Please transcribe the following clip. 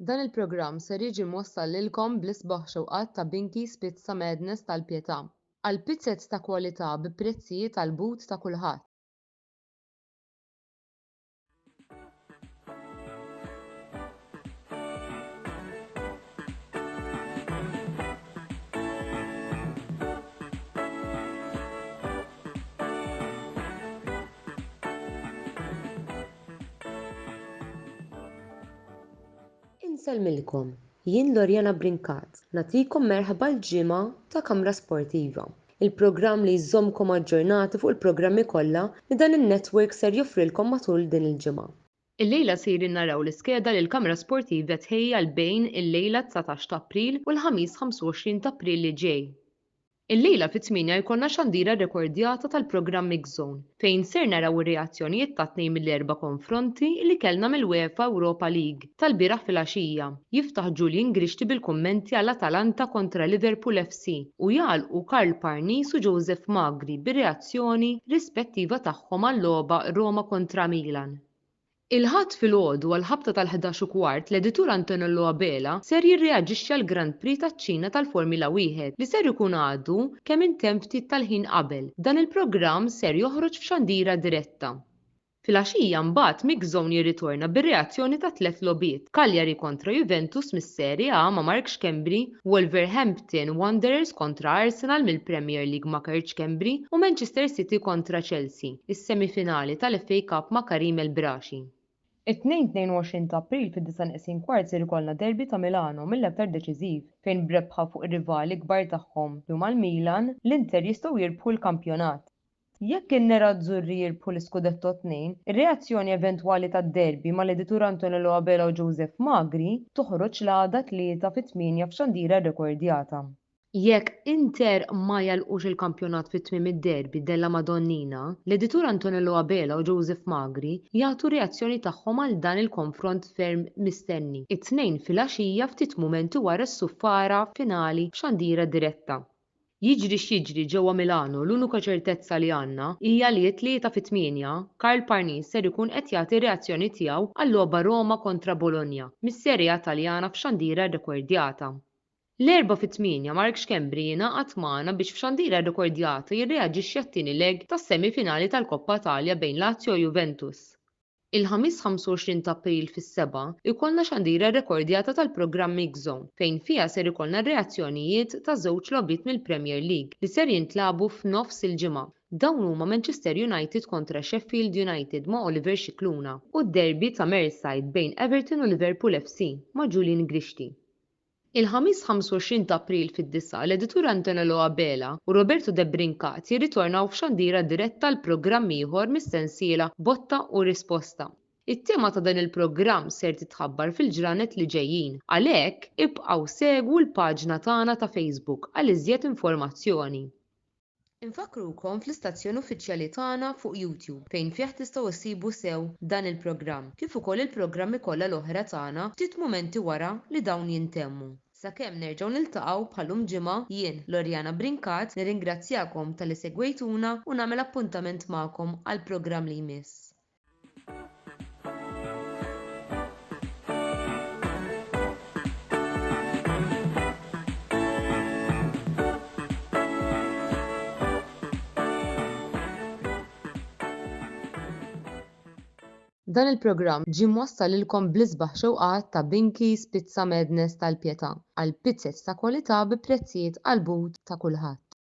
Dan il-programm ser jiġi mwassal lilkom bl-isbaħ xewqat ta' Binky's Pizza Madness tal-Pietà. Għal pizzez ta' kwalità bi prezzijiet għall-but ta' kulħadd. Insellmilkom, jien Loriana Brincat, nagħtikom merħba l-ġimgħa ta' Kamra Sportiva, il-programm li jżommkom aġġornati fuq il-programmi kollha li dan in-network ser joffrilkom matul din il-ġimgħa. Illejla sejrin naraw l-iskeda li l-Kamra Sportiva tħejji għal bejn il-lejla 19 ta' April u l-Ħamis 25 ta' April li ġej. Illejla fit-tmienja jkollna xandira rrekordjata tal-programm Mix Zone fejn ser naraw ir-reazzjonijiet ta' tnejn mill-erba' konfronti li kellna mill-UEFA Europa League tal-bieraħ filgħaxija. Jiftaħ Julian Grixti bil-kummenti għal Atalanta kontra Liverpool FC u jagħlqu Karl Parnis u Joseph Magri bir-reazzjoni rispettiva tagħhom għal-logħba Roma kontra Milan. Il-Ħadd filgħodu għall-ħabta tal-11 u kwart l-editur Antonello Abela ser jirreaġixxi għall-Grand Prix taċ-Ċina tal-Formula Wieħed li ser ikun għadu kemm intemm ftit tal-ħin qabel. Dan il-programm ser joħroġ f'xandira diretta. Filgħaxija mbagħad Mix Zone jirritorna bir-reazzjoni ta' tlett logħbiet, Cagliari kontra Juventus mis-Serie A ma' Mark Schembri, Wolverhampton Wanderers kontra Arsenal mill-Premier League ma' Kurt Schembri u Manchester City kontra Chelsea, is-semifinali tal-FA Cup ma' Karim El Brashi. It-Tnejn 22 ta' April fid-disgħa neqsin kwart ser ikollna derby ta' Milano mill-aktar deċiżiv fejn b'rebħa fuq ir-rivali kbar tagħhom li huma l-Milan, l-Inter jistgħu jirbħu l-kampjonat. Jekk in-Nerazzurri jirbħu l-Iscudetto t-Tnejn, ir-reazzjoni eventwali tad-derby mal-editur Antonello Abela u Joseph Magri toħroġ l-għada t-Tlieta fit-tmienja f'xandira rrekordjata. Jekk Inter ma jagħlqux il-kampjonat fi tmiem id-derby della Madonnina, l-editur Antonello Abela u Joseph Magri jagħtu r-reazzjoni tagħhom għal dan il-konfront ferm mistenni, it-Tnejn filgħaxija ftit mumenti wara s-suffara finali f'xandira diretta. Jiġri x'jiġri ġewwa Milano l-unika ċertezza li għandna hija li t-Tlieta fit-tmienja, Karl Parnis ser ikun qed jagħti r-reazzjoni tiegħu għal-logħba Roma kontra Bologna mis-Serie A Taljana f'xandira rrekordjata. L-Erbgħa fit-tmienja Mark Schembri jingħaqad magħna biex f'xandira rrekordjata jirreaġixxi għat-tieni leg tas-semi finali tal-Coppa Italia bejn Lazio u Juventus. Il-Ħamis 25 ta' April fis-sebgħa jkollna xandira rrekordjata tal-programm Mix Zone fejn fiha ser ikollna r-reazzjonijiet ta' żewġ logħbiet mill-Premier League li ser jintlagħbu f'nofs il-ġimgħa. Dawn huma Manchester United kontra Sheffield United ma' Oliver Scicluna u d-derby ta' Merseyside bejn Everton u Liverpool FC ma' Julian Grixti. Il-Ħamis 25 ta' April fid-disgħa l-editur Antonello Abela u Roberto Debrincat jirritornaw f'xandira diretta għal programm ieħor mis-sensiela Botta u Risposta. It-tema ta' dan il-programm ser titħabbar fil-ġranet li ġejjin, għalhekk ibqgħu segwu l-paġna tagħna ta' Facebook għal iżjed informazzjoni. Infakkrukom fl-istazzjon uffiċjali tagħna fuq YouTube fejn fih tistgħu ssibu sew dan il-programm kif ukoll il-programmi kollha l-oħra tagħna ftit mumenti wara li dawn jintemmu. Sakemm nerġgħu niltaqgħu bħal-lum ġimgħa, jien, Loriana Brincat, nirringrazzjakom talli segwejtuna u nagħmel appuntament magħkom għall-programm li jmiss. Dan il-programm ġie mwassal lilkom bl-isbaħ xewqat ta' Binky's Pizza Madness tal-Pietà għal pizzez ta' kwalità bi prezzijiet għall-but ta' kulħadd.